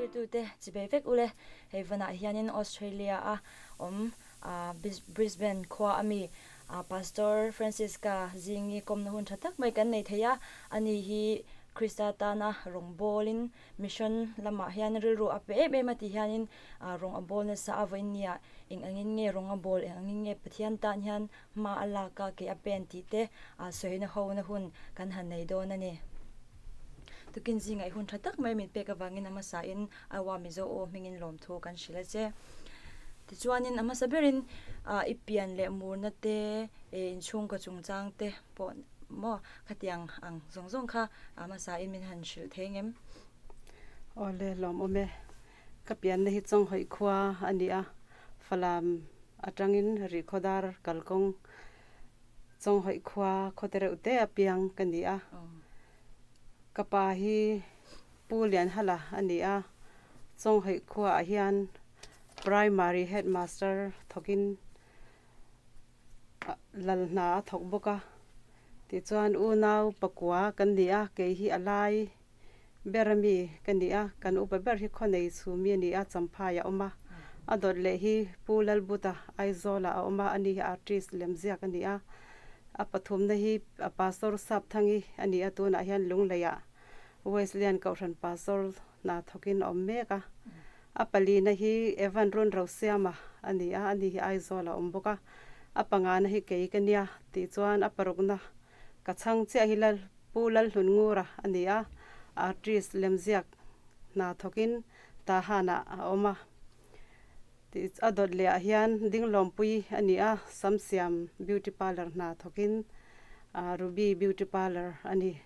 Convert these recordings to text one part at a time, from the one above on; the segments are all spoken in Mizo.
Thirtute chibei vek ule hei vanah hianin Australia a awm Brisbane khua ami Pastor Francisca zingi kawmna hun tha tak mai kan nei thei a, ani hi Krista tana rawng bawlin mission lamah hian rilru a pe em em a tih hianin rawng a bawl nasa a vawiin nia eng angin nge rawng a bawl eng angin nge Pathian tan hian hma a lak a ke a pen tih te sawina hona hun kan han nei dawn a ni. Tukin zingah i hun tha tak mai min pek avangin a hmasain Awa Mizo aw hmingin lawmthu kan hrilh a che. Tichuanin a hmasa berin i pian leh murna te, inchhungkaw chungchang te pawh maw khatiang ang zawng zawng kha a hmasain min han hrilh thei ngem? Awle lawmawm e. Ka pianna hi Chawnghawih khua a ni a, Falam atangin Rihkhawdar kalkawng Chawnghawih khua khaw te reuh te a piang ka ni a. Ka pa hi Pu Lianhala a ni a, Chawnghawih khuaah hian Primary Headmaster thawkin lal hna a thawk bawk a. Tichuan unau pakua kan ni a, kei hi a lai ber ami ka ni a, kan upa ber hi khaw nei chhumi a ni a, Champhai a awm a. A dawt leh hi Pu Lalbuta Aizawlah a awm a, ani hi artist lemziak a ni a. A pathumna hi Pastor Sapthangi a ni a, tunah hian Lungleiah Wesleyan Kohhran Pastor hna thawkin a awm mek a. A palina hi Evan Run Rosiama a ni a, ani hi Aizawl a awm bawk a. A pangana hi kei ka nia tih chuan a parukna ka chhang chiah hi Lal Pu Lalhlun Ngura a ni a, artist lemziak hna thawkin Tahanah a awm a. Tih a dawt leh ah hian Dinglawmpui a ni a, Samsiam Beauty Parlour hna thawkin Ruby Beauty Parlour a ni.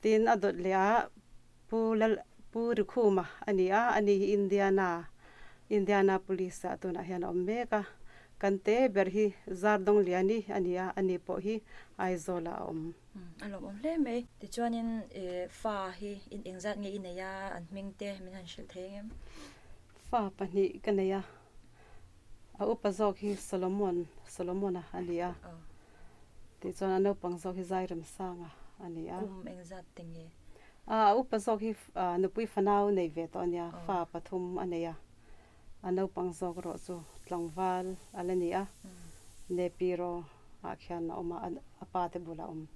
Tin a dawt leh ah Pu Lal Pu Rikhuma a ni a, ani hi Indiana Indianapolis ah tunah hian a awm mek a. Kan te ber hi Zardawngliani a ni a, ani pawh hi Aizawl ah a awm. A lawmawm hle mai. Tichuanin fa hi in engzat nge i nei a, an hming te min han hrilh thei ang em? Fa pahnih ka nei a, a upa zawk hi Solomon, Solomona a ni a, tichuan a naupang zawk hi Zairemsanga a ni a. Kum engzat te nge? A upa zawk hi nupui fanau nei ve tawh a nia, fa pathum a nei a, a naupang zawk erawh chu tlangval a la ni a, Nepiro ah khian a awm a, a pa te bulah a awm.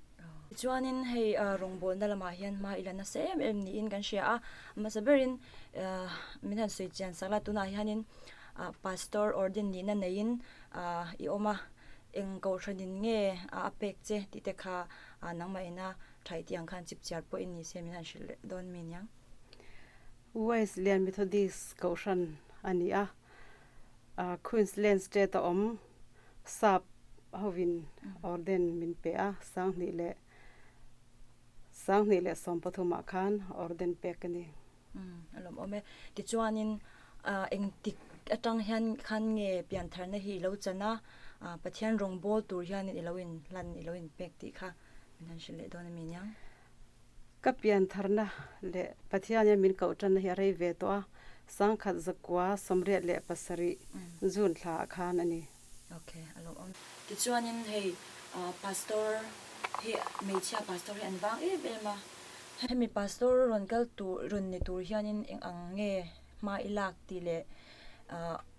Tichuanin hei rawngbawlna lamah hian hma i la nasa em em niin kan hria a, hmasa berin min han sawi chian sak la, tunah hianin Pastor Ordin nihna neiin i awm a, eng kohhranin nge a pek che tih te kha nangmah ina tha i tih ang khan chip chiar pawhin ni se min han hrilh leh dawn mi aniang. Wesleyan Methodist kohhran a ni a, Queensland State a awm sap hovin orden min pe a, sanghnih leh 2013 ah khan orden pek a ni. A lawmawm e. Tichuanin engtik atang hian khan nge piantharna hi i lo chan a, Pathian rawngbawl tur hianin i lo inhlan, i lo inpek tih kha min han hrilh leh dawn a mi aniang. Ka piantharna leh Pathian hian min koh tanna hi a rei ve tawh a, sangkhat zakua 87 June thla ah khan a ni. Ok, a lawmawm. Tichuanin hei Pastor hi hmeichhia Pastor hi an vang em em a. Hemi Pastor rawn kal tur rawn ni tur hianin eng ang nge hma i lak tih leh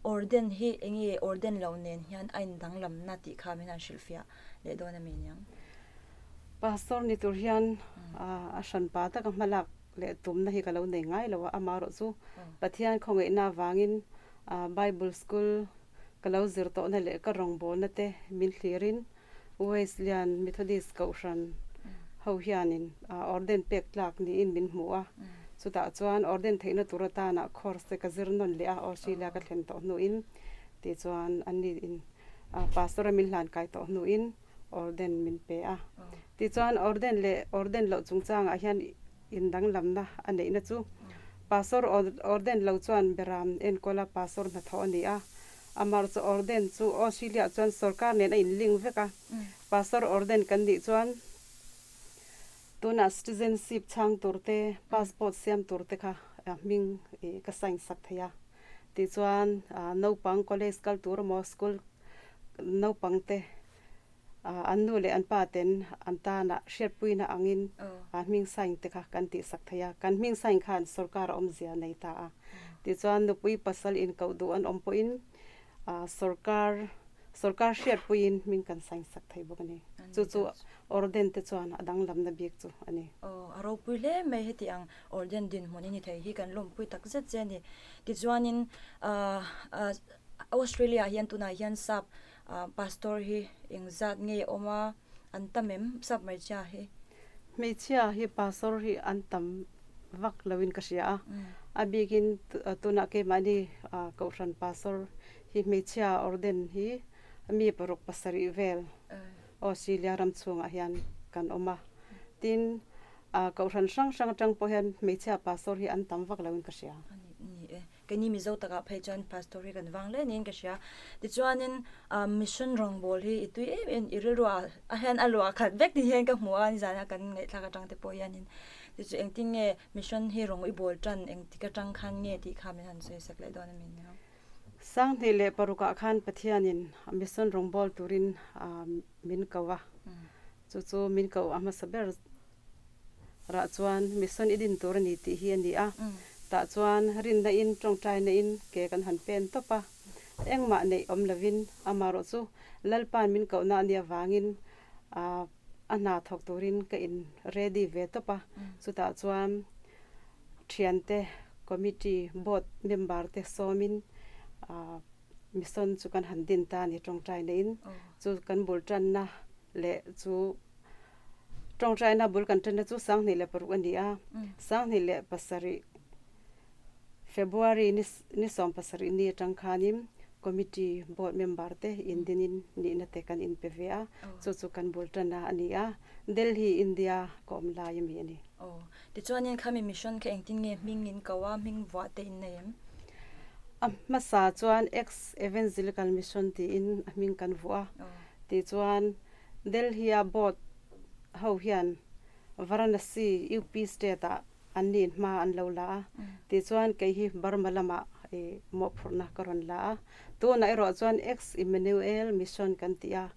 Orden hi eng nge Orden lo nen hian a indanglamna tih kha min han hrilhfiah leh dawn a mi aniang. Pastor ni tur hian a hranpa taka hmalak leh tumna hi ka lo nei ngai lo a, amaherawhchu Pathian khawngaihna avangin Bible School ka lo zir tawhna leh ka rawngbawlna te min thlirin Wesleyan Methodist Kohhran ho hianin orden pek tlak niin min hmu a, chutah chuan orden theihna tur atana course te ka zir nawn leh a, Australia ka thlen tawh hnuin tichuan anni in Pastor a min hlan kai tawh hnuin orden min pe a. Tichuan orden leh orden loh chungchangah hian indanglamna a neihna chu Pastor orden lo chuan beram enkawla Pastor hnathawh a ni a, Amar chu orden chu Australia chuan sorkar nen a in link vek a, Pastor orden kan nih chuan tunah citizenship chhang tur te, passport siam tur te kha hming ka sign sak thei a. Tichuan naupang college kal tur emaw school naupang te An nu leh an pa ten an tana hriatpuina angin hming sign te kha kan tihsak thei a, kan hming sign khan sorkar a awmzia a nei ta a. Tichuan nupui pasal inkoh duh an awm pawhin sorkar sorkar hriatpuiin hming kan sign sak thei bawk a ni. Chu chu orden te chuan a danglamna bik chu a ni. Aw, a ropui hle mai heti ang orden dinhmun i ni thei hi kan lawmpui tak zet che a ni. Tichuanin Australia ah hian tunah hian sap Pastor hi engzat nge awm a, an tam em sap hmeichhia hi? Hmeichhia hi pastor hi an tam vak loin ka hria a, a bikin tunah keimahni kohhran pastor hi hmeichhia orden hi mi paruk pasarih vel Australia ram chhungah hian kan awm a, tin kohhran hrang hrang atang pawh hian hmeichhia pastor hi an tam vak loin ka hria. Ni e. Keini Mizo takah phei chuan Pastor hi kan vang hle niin ka hria. Tichuanin Mission rawngbâwl hi i tui em em, i rilruah a hian a luah khat vek ni hian ka hmu a, nizana kan ngaihthlak atang te pawh hianin. Tichu engtin nge Mission hi rawng i bâwl ṭan, engtik atang khan nge tih kha min han sawi sak leh dawn a mi nia. 2006ah khan Pathianin Mission rawngbâwl turin min ko a, chu chu min ko a hmasa ber Rah chuan mission i din tur a ni tih hi a ni a, tah chuan rinna in tawngtaina in ke kan han pen tawp a, engmah neih awm lovin amaherawh chu Lalpa'n min kohna a nih avangin a hna thawk turin ka in ready ve tawp a, chutah chuan thiante committee board member te sawmin mission chu kan han din ta a ni tawngtaina in chu kan bul tanna leh chu Tawngtaina bul kan tanna chu 2006 a ni a, 2007 February ni 17 ni atang khanin Committee Board member te indinin nihna te kan inpe ve a, chu chu kan bul tanna a ni a, Delhi, India ka awm lai ami a ni. Aw, tichuanin khami mission kha engtin nge hming in ko a, hming vuah te in nei em? A hmasa chuan Ex-Evangelical Mission tiin a hming kan vuah a, tichuan Delhi-a board ho hian Varanasi, UP state-ah an nin hma an lo la a, tichuan kei hi Burma lamah mawhphurhna ka rawn la a. Tunah erawh chuan Ex-Emmanuel Mission kan ti a,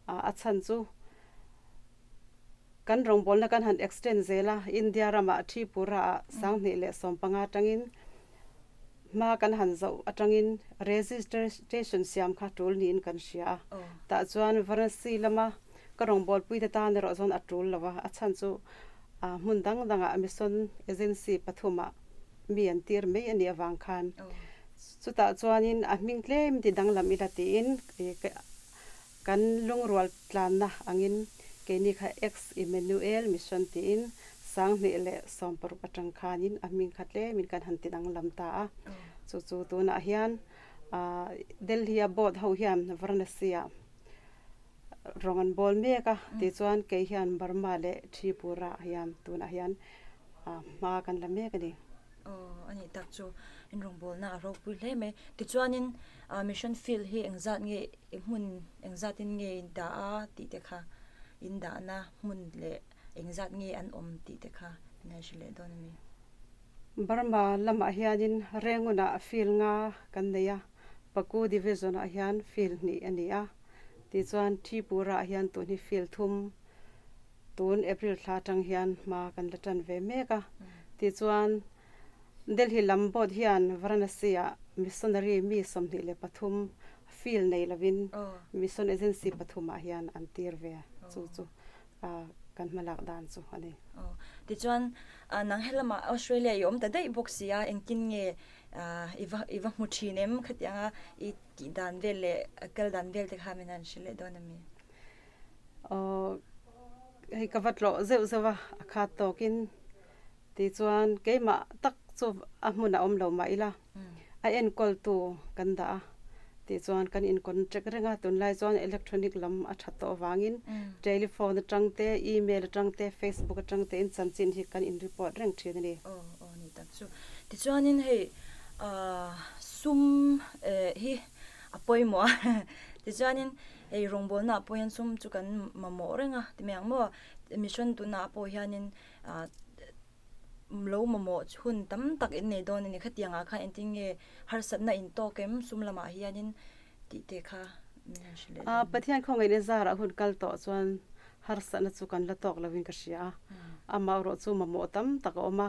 a chhan chu kan rawngbawlna kan han extend zel a, India ramah Tripura-ah 2015 atangin Hma kan han zoh atangin registration siam kha tul niin kan hria a, tah chuan Varanasi lama ka rawngbawlpuite tan erawh chuan a tul lo a, a chhan chu hmun dang dangah mission agency pathumah mi an tir mai a nih avang khan chutah chuanin a hming tlem ti danglam ila tiin kan lungrual tlanna angin keini kha Ex Emmanuel Mission tiin 2016 atang khanin a hming kha tlemin kan han ti danglam ta a. Chu chu tunah hian Delhi-a board ho hian Varanasi-ah rawng an bawl mek a, tichuan kei hian Burma leh Tripura-ah hian tunah hian hma kan la mek a ni. Aw, a nih tak chu in rawngbawlna a ropui hle mai. Tichuanin mission field hi engzat nge hmun engzatin nge in dah a tih te kha in dahna hmun leh engzat nge an awm tih te kha min han hrilh leh dawn a mi? Burma lamah hianin Rengunah field nga kan nei a, Paku division-ah hian field hnih a ni a, tichuan Tripura-ah hian tun hi field thum Tun April thla atang hian hma kan la tan ve mek a, tichuan Delhi lam board hian Varanasi-ah missionary mi 23 field nei lovin mission agency pathumah hian an tir ve a, chu chu. kan hmalak dan chu a ni. Aw, tichuan nang helamah Australia i awm ta daih bawk si a, engtin nge i va i va hmu thin em khatianga i tih dan vel leh kal dan vel te kha min han hrilh leh dawn a mi? Aw, hei ka va tlawh zeuh zeuh a, a khat tawkin tichuan keimah tak chu a hmun a awm lo mah ila a enkawltu kan dah a tichuan kan in contract reng a tunlai chuan electronic lam a that tawh avangin telephone atang te email atang te facebook atang te in chanchin hi kan in report reng thin a ni. Aw aw ni tak chu tichuanin hei ah sum eh hi a pawimawh a tichuanin hei rawngbawlna ah pawh hian sum chu kan mamawh reng a ti mai ang maw mission tunah pawh hianin ah lo mamawh hun tam tak in nei dawn a ni. Khatiang ah khan engtin nge harsatna in tawk em sum lamah hianin tih te kha min han hrilh leh dawn. Pathian khawngaihna zarah hun kal tawh chuan harsatna chu kan la tawk lovin ka hria a. Amah erawh chu mamawh tam tak a awm a.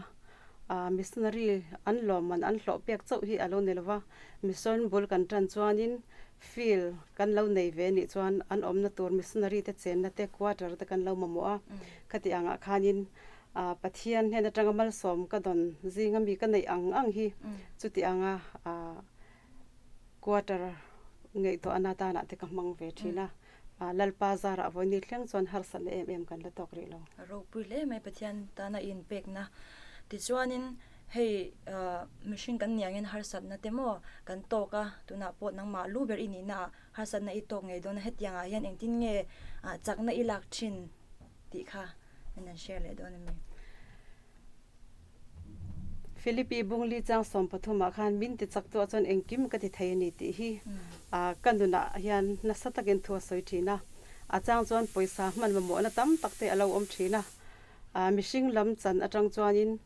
Missionary an lawmman an hlawh pek chauh hi a lo ni lova. Mission bul kan tan chuanin field kan lo nei ve nih chuan an awmna tur missionary te chenna te quarter te kan lo mamawh a. Khatiang ah khanin Pathian hnen atanga malsawm ka dawn zinga mi ka neih ang ang hi chuti anga quarter ngaihtuah ana tanah te ka hmang ve thin a, Lalpa zarah vawiin thleng chuan harsatna em em kan la tawk rih lo. Ropui hle mai Pathian tana i inpekna. Tichuanin hei mihring kan nih angin harsatna te maw kan tawk a, tunah pawh nangmah lu ber i nihnaah harsatna i tawk ngei dawn a, hetiangah hian engtin nge chakna i lak thin tih kha Min an share leh dawn a mi. Philippi Bungli chang 13 ah khan min ti chak tuah chuan engkim ka ti thei a ni tih hi ka nunah hian nasa takin thu a sawi thin a. A chang chuan pawisa hman mamawhna tam tak te a lo awm thin a. Mihring lam chan atang chuanin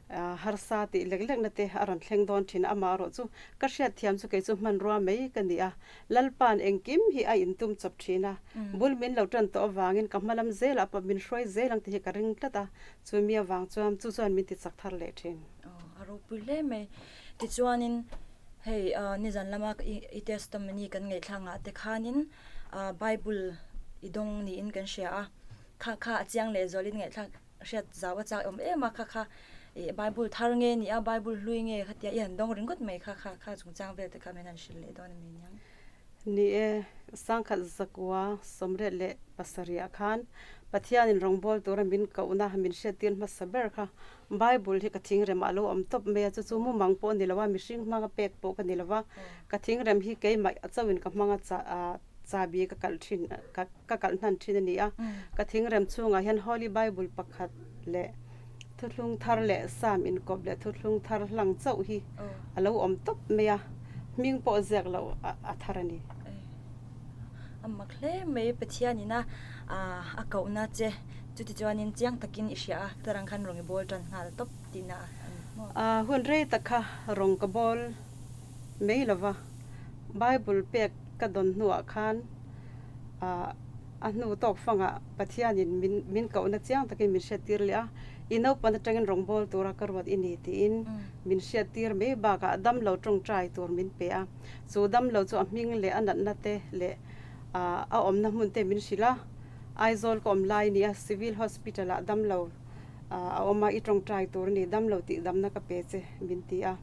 Harsa tih lek lekna te a rawn thleng dawn thin a, amaherawh chu ka hriatthiam chu kei chu hmanrua mai ka ni a, Lalpa'n engkim hi a intum chawp thin a, bul min lo tan tawh avangin ka hmalam zelah pawh min hruai zel ang tih hi ka ring tlat a, chu mi avang chuan chu chuan min ti chak thar leh thin. Aw, a ropui hle mai. Tichuanin hei nizan lama i testimony kan ngaihthlak ngah te khanin Bible i dawng niin kan hria a, kha kha a chiang lehzualin ngaihthlak Hriat zau a chak awm em a, kha kha ih Bible thar nge ni a, Bible hlui nge khatia i han dawng ringawt mai kha kha kha chungchang vel te kha min han hrilh leh dawn a mi aniang. Ni e, Sangkhat Zakua 87 ah khan Pathianin rawngbâwl tura min kohna min hriattir hmasa ber kha Bible hi ka thingrem ah a lo awm tawp mai a, chu chu mumang pawh a ni lo a, mihring hmanga pek pawh ka ni lo va, ka thingrem hi keimah chauhin ka hmanga chah chabi ka kalh thin ka. Ka kalh hnan thin a ni a, ka thingrem chhungah hian Holy Bible pakhat leh thuthlung thar leh Psalm inkawp leh thuthlung thar hlang chauh hi a lo awm tawp mai a, hming pawh ziak loh a thar a ni. A mak hle mai Pathianin a a kohna che chuti chuanin chiang takin i hria a, tarang khan rawng i bawl tan nghal tawp tihna a ni maw? Hun rei tak kha rawng ka bawl mai lova, Bible pek ka dawn hnuah khan a hnu tawk fangah Pathianin min min kohna chiang takin min hriattir leh a, i naupang atangin rawngbâwl tura ka ruat i ni tiin min hriattir mai bakah damlo tawngtai tur min pe a, chu damlo chu a hming leh a natna te leh a awmna hmun te min hrilh a, Aizawl ka awm lai nia Civil Hospital ah damlo a awm a, i tawngtai tur a ni, damlo tih damna ka pe che min ti a,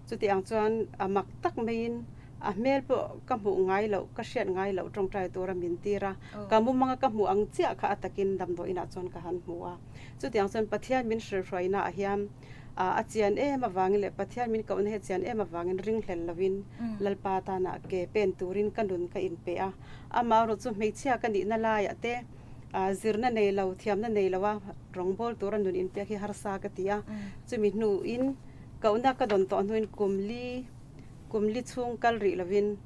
chuti ang chuan a mak tak maiin A hmel pawh ka hmuh ngai loh, ka hriat ngai loh tawngtai tura min tir a, ka mumanga ka hmuh ang chiah kha a takin damdawiin ah chuan ka han hmu a. Chutiang chuan Pathian min hrilhruaina ah hian a chian em avangin leh Pathian min kohna hi a chian em avangin ringhlel lovin Lalpa tana ke pen turin ka nun ka inpe a. Amaherawh chu hmeichhia ka nihna laiah te zirna nei lo, thiamna nei lo a rawngbâwl tura nun inpek hi harsa ka ti a. Chumi hnuin kohna ka dawn tawh hnuin kum li Kum li chhung kal rih lovin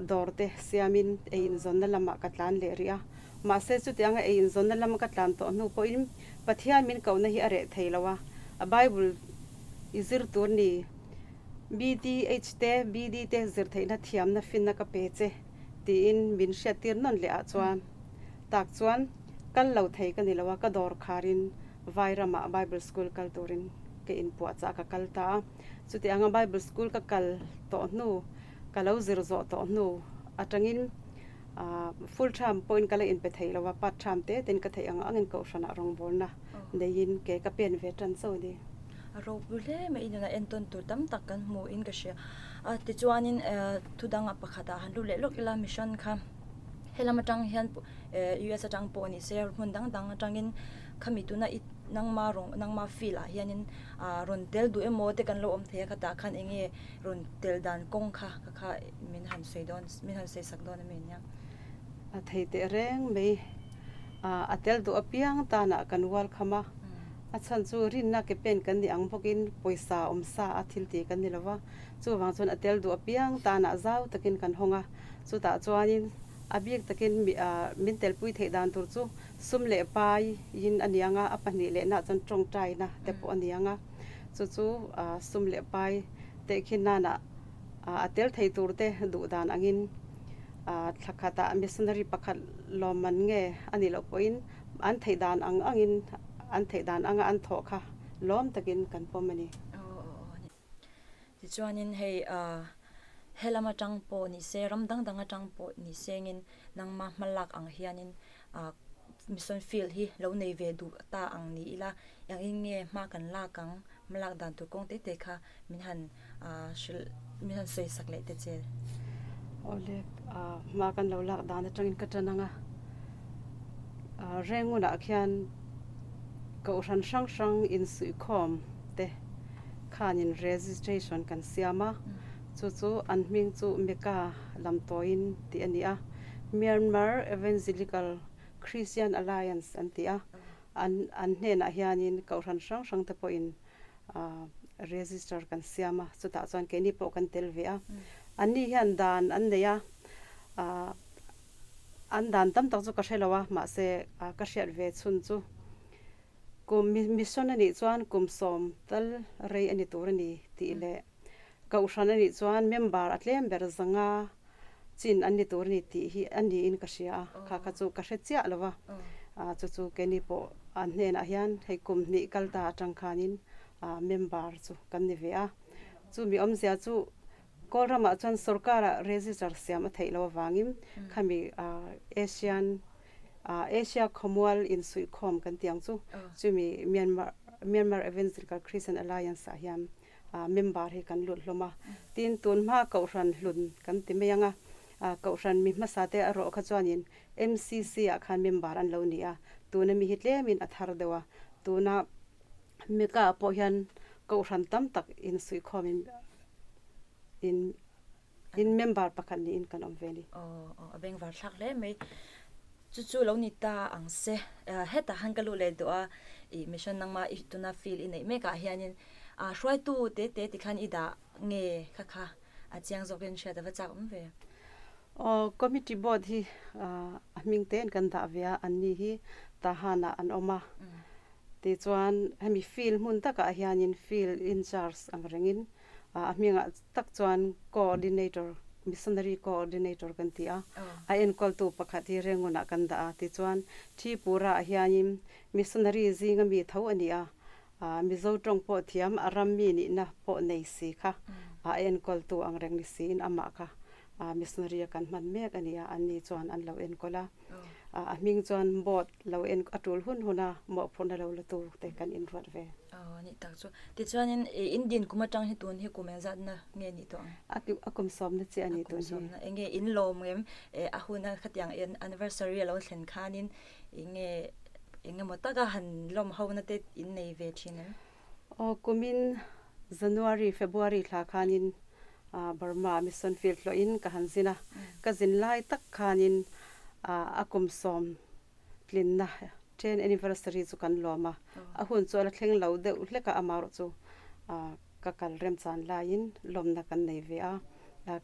dawr te siamin ei inzawnna lamah ka tlan leh rih a. Mahse chutianga ei inzawnna lama ka tlan tawh hnu pawhin Pathian min kohna hi a reh thei lo a. A Bible i zir tur ni BDH te BD te zir theihna thiamna finna ka pe che tiin min hriattir nawn leh ah chuan tak chuan kal lo thei ka ni lo a, ka dawr kharin Vairamah Bible School kal turin ka inpuahchah ka kal ta a. Chuti anga Bible School ka kal tawh hnu, ka lo zir zawh tawh hnu atangin Full time pawhin ka la inpe thei lo a, part time te tein ka theih ang angin kohhranah rawngbawlna neiin ke ka pen ve tan chauh a ni. A ropui hle mai inuna entawn tur tam tak kan hmuhin ka hria. A tichuanin thu dangah pakhatah han lut leh lawk ila mission kha helam atang hian US atang pawh ni se hmun dang dang atangin khami tuna i nangma rawng nangma field ah hianin rawn tel duh emaw te kan lo awm thei a khatah khan eng nge rawn tel dan kawng kha ka kha min han sawi dawn min han sawi sak dawn a mi nia. A thei teh reng mai a tel duh apiang tanah kan welcome a, a chhan chu rinna ke pen kan nih ang bawkin pawisa awm sa a thil tih kan ni lo va, chuvang chuan a tel duh apiang tanah zau takin kan hawng a, chutah chuanin a bik takin min telpui theih dan tur chu sum leh pai in a ni ang a, a pahnih lehna ah chuan tawngtaina te pawh a ni ang a, chu chu sum leh pai tehkhin nana a tel thei tur te duh dan angin thla khatah missionary pakhat lawmman nge a nih loh pawhin an theih dan ang angin an theih dan anga an thawh kha lawm takin kan pawm a ni. Tichuanin hei helam atang pawh ni se ram dang dang atang pawh ni sengin nangma hmalak ang hianin mission field hi lo nei ve duh ta ang ni ila engin nge hma kan lak ang hmalak dan tur kawng te te kha min han hrilh min han sawi sak leh te che. Awle hma kan lo lak dan atangin ka tan ang a Rengunah khian kohhran hrang hrang insuihkhawm te khanin registration kan siam a, chu chu an hming chu Mecca lamtawiin tih a ni a, Myanmar Evangelical Christian Alliance an ti a, an an hnenah hianin kohhran hrang hrang te pawhin register kan siam a, chutah chuan keini pawh kan tel ve a, anni hian dan an nei a, an dan tam tak chu ka hre lo a, mahse ka hriat ve chhun chu. Kum mission a nih chuan kum sawm tal rei a ni tur a ni tih leh kohhran a nih chuan member a tlem ber zanga chin an ni tur a ni tih hi a niin ka hria a, kha kha chu ka hre chiah lo va, chu chu keini pawh an hnenah hian hei kum hnih kal ta atang khanin member chu kan ni ve a, chumi awmzia chu Kawl ramah chuan sorkara register siam a theih loh avangin khami Asian Asia khawmual insuihkhawm kan tih ang chu chumi Myanmar Myanmar Evangelical Christian Alliance ah hian member hi kan lut hlawm a. Tin, tun hma Kohhran hlun kan ti mai ang a, Kohhran mi hmasa te erawh kha chuanin MCC ah khan member an lo ni a, tuna mi hi tlemin a thar deuh a, tuna Mecca ah pawh hian Kohhran tam tak insuihkhawmin in In member pakhat niin kan awm ve a ni. Aw aw a bengvar thlak hle mai. Chu chu lo ni ta ang se. Hetah han ka luh leh duh a, i mission nangma i tuna field i neih mekah hianin hruaitu te te tikhan i dah nge kha kha a chiang zawkin hriat a va chak awm ve. Aw committee board hi a hming tein kan dah ve a, anni hi Tahan-ah an awm a. Tichuan hemi field hmun takah hianin field in charge ang rengin A hmingah tak chuan Coordinator, Missionary Coordinator kan ti a, a enkawltu pakhat hi Rengunah kan dah a. Tichuan, Tripura-ah hianin Missionary zinga mi tho a ni a, Mizo tawng pawh thiam, a ram mi nihna pawh nei si kha a enkawltu ang reng ni siin amah kha Missionary-a kan hman mek a ni a, anni chuan an lo enkawl a. A hming chuan board lo en a tul hun hun a, mawhphurhna lo la tu te kan inruat ve. Aw ni tak chu. Tichuanin i Indian kum atang hi tun hi kum engzatna nge nih tawh ang? A a kum sawmna chiah a ni tun hi. A kum sawmna. Enge in lawm em? A huna khatiang anniversary a lo thlen khanin enge engemaw taka han lawm hona te in nei ve thin em? Aw kumin January, February thla khanin Burma Mission Field hlawhin ka han zin a, ka zin lai tak khanin a kum sawm tlinna ten anniversary chu kan lawm a, a hun chu a la thleng lo deuh hlek a, amaherawh chu ka kal remchan laiin lawmna kan nei ve a,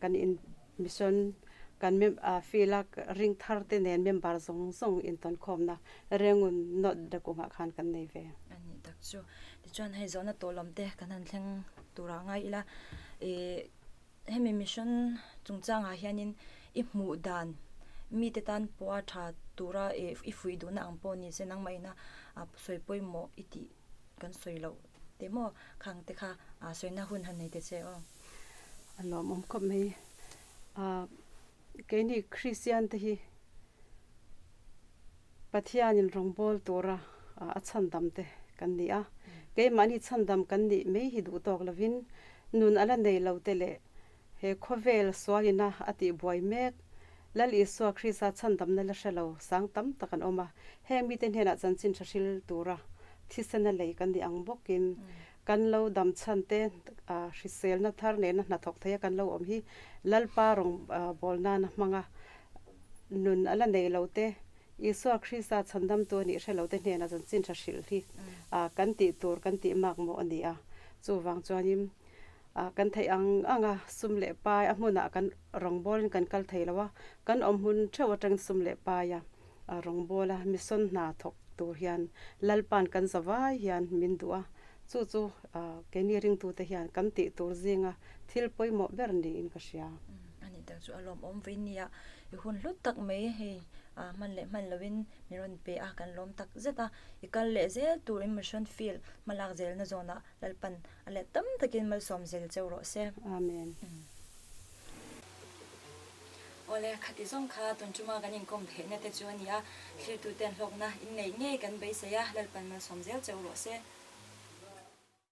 kan in Mission kan field a ring thar te nen member zawng zawng intawnkhawmna Rengun North Dakungah khan kan nei ve. A nih tak chu. Tichuan hei zawhna tawh lam te kan han thleng turah ngai ila ih hemi mission chungchangah hianin i hmuh dan mite tan pawha tha tura ih i fuih duhna ang pawh ni se nangmah ina sawi pawimawh i tih kan sawi loh te maw khang te kha sawina hun han nei ta che aw. A lawmawm khawp mai. Keini Kristian te hi Pathianin rawngbâwl tura a chhandam te kan ni a. Keimahni chhandam kan nih mai hi duh tâwk lovin nun a la nei lo te leh he khawvêl sualina a tih buai mêk Lal Isua Krista chhandamna la hre lo sâng tam tak an awm a. Hêng mite hnênah chanchin ṭha hril tura thisena lei kan nih ang bawkin Kan lo dam chhan te hriselna thar nena hnathawk theia kan lo awm hi Lalpa rawng bawl nana hmanga nun a la nei lo te, Isua Krista chhandamtu a nih hre lo te hnena chanchin tha hrilh hi kan tih tur kan tih mak mawh a ni a. Chuvang chuanin kan theih ang anga sum leh pai a hmunah kan rawng bawlin kan kal thei lo a, kan awm hun theuh atangin sum leh paia rawngbawla mission hna thawk tur hian Lalpa'n kan zavai hian min duh a, chu chu keini ringtute hian kan tih tur zinga thil pawimawh ber niin ka hria. Ani tak chu a lawmawm vei nia, i hun hlut tak mai hei hman leh hman lovin min rawn pe a, kan lawm tak zet a, i kal leh zel turin mission field hmalak zelna zawnah Lalpan a let tam takin malsawm zel cheu rawh se. Amen. Awle, khati zawng kha tun chunga kan inkawm theihna te chu a ni a, thlirtuten hlawkna inneih ngei kan beisei a, Lalpan malsawm zel cheu rawh se.